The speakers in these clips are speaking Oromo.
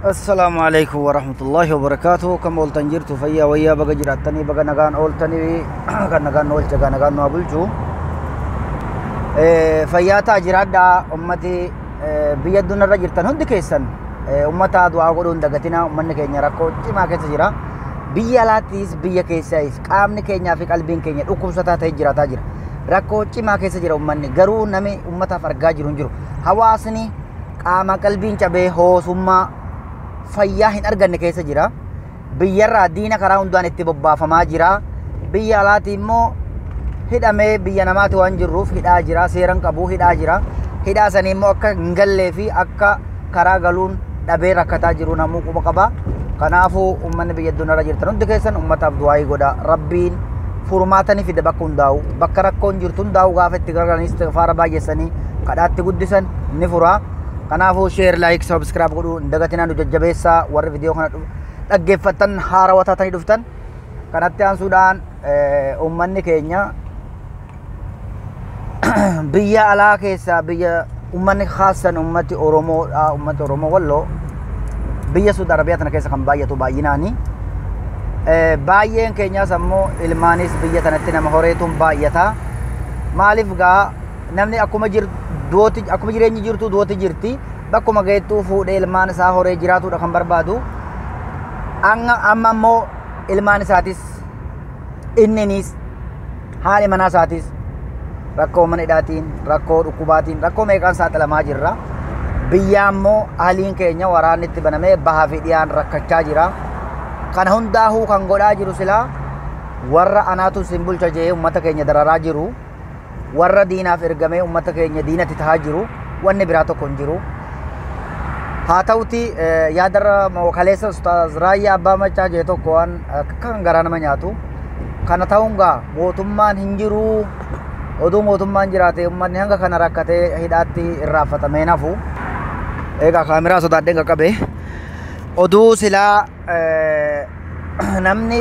Assalaamu alaikum warahmatullahi wabarakaatuh. Kam ooltan jirtu fayyaa wayyaa baga jiraattanii baga nagaan ooltanii kan nagaan nu oolche kan nagaan nu haa bulchu. Fayyaa ta'a jiraadhaa ummati biyya addunyaarra jirtan hundi keessan ummata du'aa godhuu hin dagatinaa. Ummanni keenya rakkoo cimaa keessa jira. Biyya alaattis biyya keessaayis qaamni keenyaa fi qalbiin keenya dhukkubsataa ta'ee jiraataa jira. Rakkoo cimaa keessa jira ummanni, garuu nami ummataaf argaa jiru hin jiru. Hawaasni qaama qalbiin cabee hoosummaa fayyaa hin arganne keessa jira. Biyyarraa diina karaa hundaan itti bobbaafamaa jira. Biyya alaati immoo hidhamee biyya namaati waan jirruuf hidhaa jira. Seeran qabu hidhaa jira. Hidhaa sanii immoo akka hin gallee fi akka karaa galuun dhabee rakkataa jiru namuu quba qaba. Kanaafuu uummanni biyya addunyaarra jirtan hundi keessan uummataaf du'aayii godha. Rabbiin furmaata ni fida bakka hundaa'u. Bakka rakkoon jirtu hundaa'u gaafa itti gargaaranis istighfaara baay'essanii kadhaatti guddisan ni fura. Kanaafuu share, like, subscribe godhuu hin dagatinaa, nu jajjabeessaa warri viidiyoo kana dhaggeeffattan haarawaa taatanii dhuftan. Kanatti aansuudhaan uummanni keenya biyya alaa keessaa biyya uummanni khaasan uummati Oromoodha, uummati Oromoo Walloo biyya Suudi Arabiyaa tana keessa kan baay'atu baay'inaani. Baay'een keenyaas ammoo ilmaanis biyya tanatti nama horeetuun baay'ata. Maaliif gaa namni akkuma jiru duoti, akkuma jireenyi jirtu duoti jirti. Bakkuma geettuu fuudhee ilmaan isaa horee jiraatudha kan barbaadu. Amma ammoo ilmaan isaatis inninis haadhi manaa isaatis rakkoo mana hidhaatiin, rakkoo dhukkubaatiin, rakkoo meeqaan saaxilamaa jirra. Biyya ammoo haliin keenya waraanni itti banamee bahaa fi dhiyaan rakkachaa jira. Kana hundaahuu kan godhaa jiru silaa warra anaatu isin bulcha jedhee uummata keenya dararaa jiru, warra diinaaf ergamee uummata keenya diinatti tahaa jiru, wanni biraa tokko hin jiru. Haa ta'uti yaadarra kaleessa Ustaaz Raayyaa Abbaa Machaa jee tokko waan kan garaa nama nyaatu. Kana ta'uun gaa mootummaan hin jiru, oduu mootummaan jiraate uummanni hanga kana rakkatee hidhaatti irraanfatamee nafu. Egaa kaameraa sodaadheen qaqqabe. Oduu silaa namni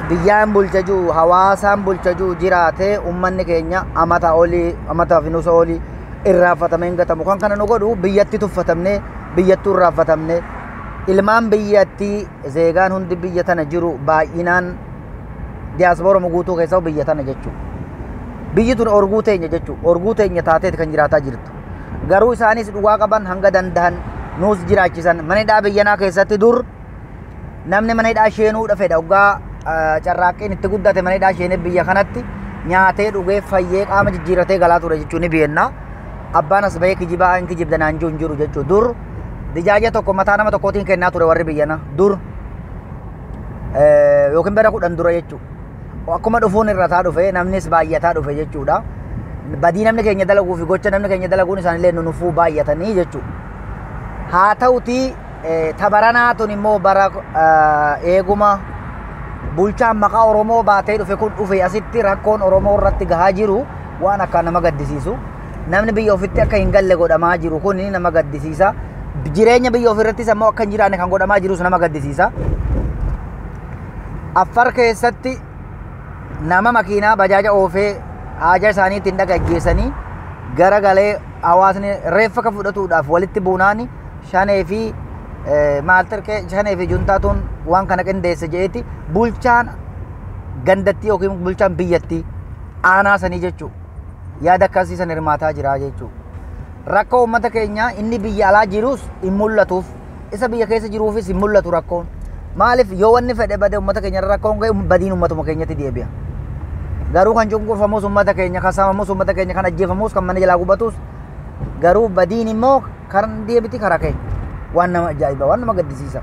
biyyaan bulcha jiru, hawaasaan bulcha jiru jiraate uummanni keenya amata olii, amata fi nusa olii irraanfatamee hin gatamu. Kan kana nu godhu biyyatti tuffatamnee, biyyattuu irraanfatamnee, ilmaan biyyattii zeegaan hundi biyya tana jiru baay'inaan diyaaspoora guutuu keessaa biyya tana jechuudha. Biyyi tun orguu teenya jechuudha. Orguu teenya taateeti kan jiraataa jirtu. Garuu isaanis dhugaa qaban hanga danda'an nuus jiraachisan. Mana hidhaa biyyanaa keessatti dur namni mana hidhaa sheenuu fedha. Hoggaa carraaqqiin itti guddate mana hidhaa sheenee biyya kanatti nyaatee dhugee fayyee qaama jijjiirratee galaa ture jechuun ni beekna. Abbaan as bahee kijibaa hin kijibda naan jiru hin jiru jechuudha. Dur dijaaja tokko mataa nama tokkootiin kennaa ture warri biyyana dur yookiin bara 10 dura jechuudha. Akkuma dhufuun irrataa dhufe namnis baay'ataa dhufe jechuudha. Badii namni keenya dalaguu fi gocha namni keenya dalaguun isaanillee nu nufuu baay'atanii jechuudha. Haa ta'uti tabaranaa tun immoo bara eeguma bulchaan maqaa Oromoo baatee dhufe kun dhufe asitti rakkoon Oromoo irratti gahaa jiru waan akkaan nama gaddisiisu. Namni biyya ofitti akka hin galle godhamaa jiru kun nama gaddisiisa. Jireenya biyya ofirrattis ammoo akka hin jiraanne kan godhamaa jirus nama gaddisiisa. Affar keessatti nama makiinaa bajaaja oofee haja isaaniitiin dhagaggeessanii gara galee hawaasni reeffa ka fudhatuudhaaf walitti buunaani shanee fi maaltirqee shanee fi juntaatuun waan kana qindeesse jedheeti bulchaan gandattii yookiin bulchaan biyyattii aanaa sanii jechuudha. Yaada akkasii san hirmaataa jira jechuudha. Rakkoo uummata keenyaa inni biyya alaa jirus hin mul'atuuf, isa biyya keessa jiruufis hin mul'atu rakkoon. Maaliif yoo wanni fedhe bade uummata keenya irra rakkoon ga'e badiin uummatuma keenyatti deebi'a. Garuu kan cunqurfamus uummata keenya, kan saamamus uummata keenya, kan ajjeefamus, kan mana jalaa gubatus, garuu badiin immoo kan deebiti karaa keenya. Waan nama ajaa'iba, waan nama gaddisiisa.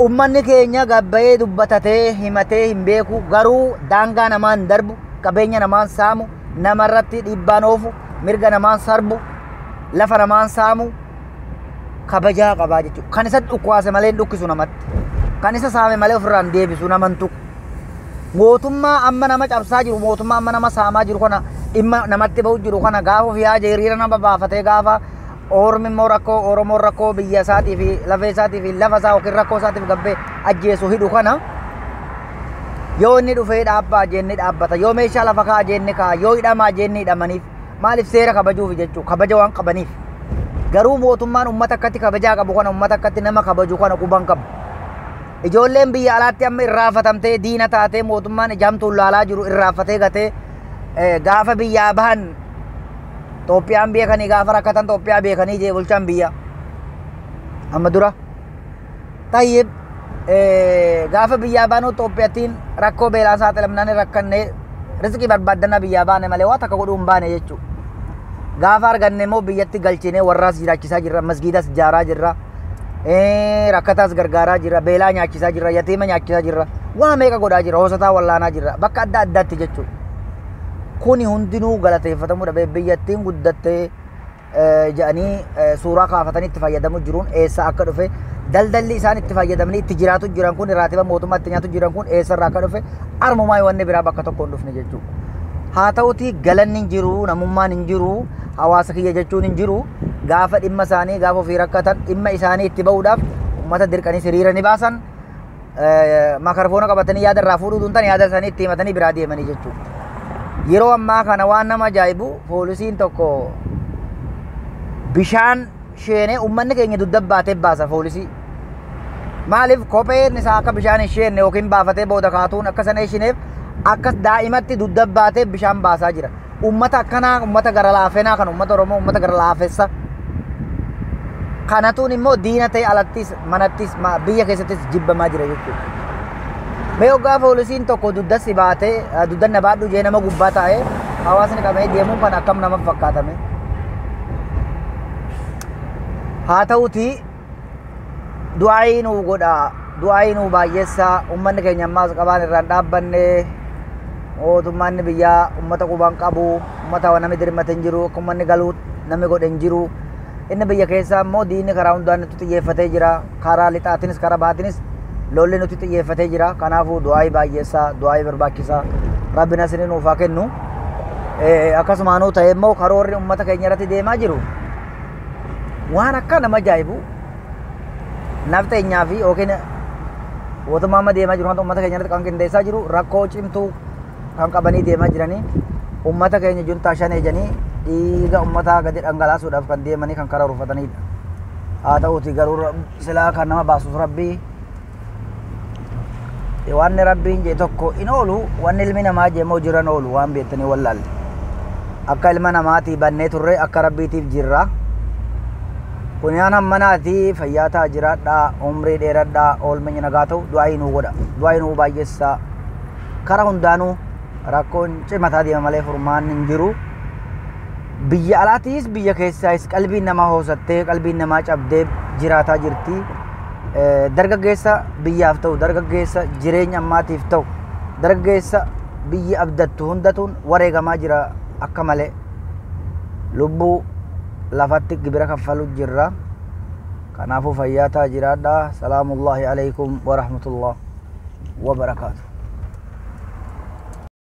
Uummanni keenya gabbayee dubbatatee himatee hin beeku, garuu daangaa namaan darbu, qabeenya namaan saamu, namarratti dhiibbaan oofu, mirga namaan sarbu, lafa namaan saamu, kabajaa qabaa jechuudha. Kan isa dhukkaase malee hin dhukkisu namatti. Kan isa saame malee ofirraa hin deebisu naman tuqu. Mootummaa amma nama cabsaa jiru, mootummaa amma nama saamaa jiru kana, dhimma namatti bahu jiru kana gaafa ofii haja hiriira nama baafatee gaafa Ormi immoo rakkoo Oromoon rakkoo biyya isaatii fi lafee isaatii fi lafa isaa yookiin rakkoo isaatiif gabbee ajjeesu hidhu kana yoo inni dhufee dhaabbaa jennee dhaabbata, yoo meeshaa lafa kaa'a jennee kaa'a, yoo hidhamaa jennee hidhamaniif maaliif seera kabajuuf jechuudha, kabaja waan qabaniif. Garuu mootummaan uummata akkatti kabajaa qabu kana, uummata akkatti nama kabaju kana quban qabu. Ijoolleen biyya alaatti amma irraafatamtee diina taatee mootummaan ijaamtuun laalaa jiru irraafatee gatee gaafa biyyaa bahan Itoophiyaan beekanii, gaafa rakkatan Itoophiyaa beekanii jee bulchaan biyya. Amma dura. Tayyib, gaafa biyyaa baanu Itoophiyaattiin rakkoo beelaa saaxilamnaan rakkannee rizqii barbaaddannaa biyyaa baane malee waa takka godhuu hin baane jechuudha. Gaafa arganne immoo biyyatti galchinee warraas jiraachisaa jirra, masgiidas ijaaraa jirra, rakkataas gargaaraa jirra, beelaa nyaachisaa jirra, yatiima nyaachisaa jirra, waa meeqa godhaa jirra, hoosataa wallaanaa jirra, bakka adda addaatti jechuudha. Kuni hundinuu galateeffatamuu dhabee biyyattiin guddattee jedhanii suuraa kaafatanii itti fayyadamu jiruun eessa akka dhufe, daldalli isaan itti fayyadamanii itti jiraatu jiran kun, raatiba mootummaa itti nyaatu jiran kun eessarraa akka dhufe, armumaa wanni biraa bakka tokko hin dhufne jechuudha. Haa ta'utii galanni hin jiru, namummaan hin jiru, hawaasa kiyya jechuun hin jiru. Gaafa dhimma isaanii, gaafa ofii rakkatan dhimma isaanii itti ba'uudhaaf uummata dirqanii hiriira ni baasan. Makarfoona qabatanii yaada irraa fuudhuu duntan yaada isaanii itti himatanii biraa deemanii jechuudha. Yeroo ammaa kana waan nama ajaa'ibu, poolisiin tokko bishaan sheenee uummanni keenya dugda baatee baasa poolisii. Maaliif? Kopheen isaa akka bishaan hin sheenne yookiin baafatee booda kaatuun akka sana ishineef akka daa'imatti dugda baatee bishaan baasaa jira. Uummata akkanaa, uummata gara laafenaa kan uummata Oromoo, uummata gara laafessa. Kanatuun immoo diina ta'e alattis manattis biyya keessattis jibbamaa jira jechuudha. Mee hoggaa poolisiin tokko dugda si baatee dugda na baadhu jee nama gubbaa taa'ee hawaasni qabee deemuun kan akkam nama fakkaatame. Haa ta'utii du'aayii nuu godhaa, du'aayii nuu baay'eessaa. Uummanni keenya ammaas qabaan irraan dhaabbanne, mootummaan biyyaa uummata quban qabu, uummata namni dirmate hin jiru, akka uummanni galuu namni godhe hin jiru. Inni biyya keessaa immoo diinni karaa hundaan nutti xiyyeeffatee jira. Karaa lixaatinis karaa baatinis lolli nutti xiyyeeffatee jira. Kanaafuu du'aayii baay'eessaa, du'aayii barbaachisaa. Rabbi nasrii nuuf haa kennu. Akkasumaanuu ta'e immoo karoorri uummata keenya irratti deemaa jiru waan akka nama ajaa'ibu, nafteenyaa fi yookiin mootummaa amma deemaa jiru uummata keenya irratti kan qindeessaa jiru rakkoo cimtuu kan qabanii deemaa jiranii uummata keenya juntaa shan ejanii dhiiga uummataa gadi dhangalaasuudhaaf kan deemanii kan karaa rufatanidha. Haa ta'uuti garuu silaa kan nama baasus Rabbii, wanni Rabbiin jee tokko in oolu, wanni ilmi namaa jee immoo jiran oolu waan beektanii wallaalle. Akka ilma namaatii bannee turre, akka Rabbiitiif jirra. Kunyaan hammanaatii fayyaa ta'a, jiraadhaa, umrii dheeradhaa, oolmenya nagaa ta'u du'aa nuu godha. Du'aa nuu baay'essaa. Karaa hundaanuu rakkoon cimataa deema malee furmaanni hin jiru. Biyya alaatiis biyya keessaayis qalbiin namaa hoosattee, qalbiin namaa cabdee jiraataa jirti. Dargaggeessa biyyaaf ta'u, dargaggeessa jireenya ammaatiif ta'u, dargaggeessa biyyi abdattu hundatuun wareegamaa jira akka malee. Lubbuu lafatti gibira kaffalu jirra. Kanaafuu fayyaa ta'a, jiraadhaa. Salaamullahi alaikum wa rahmatullah wa barakaatu.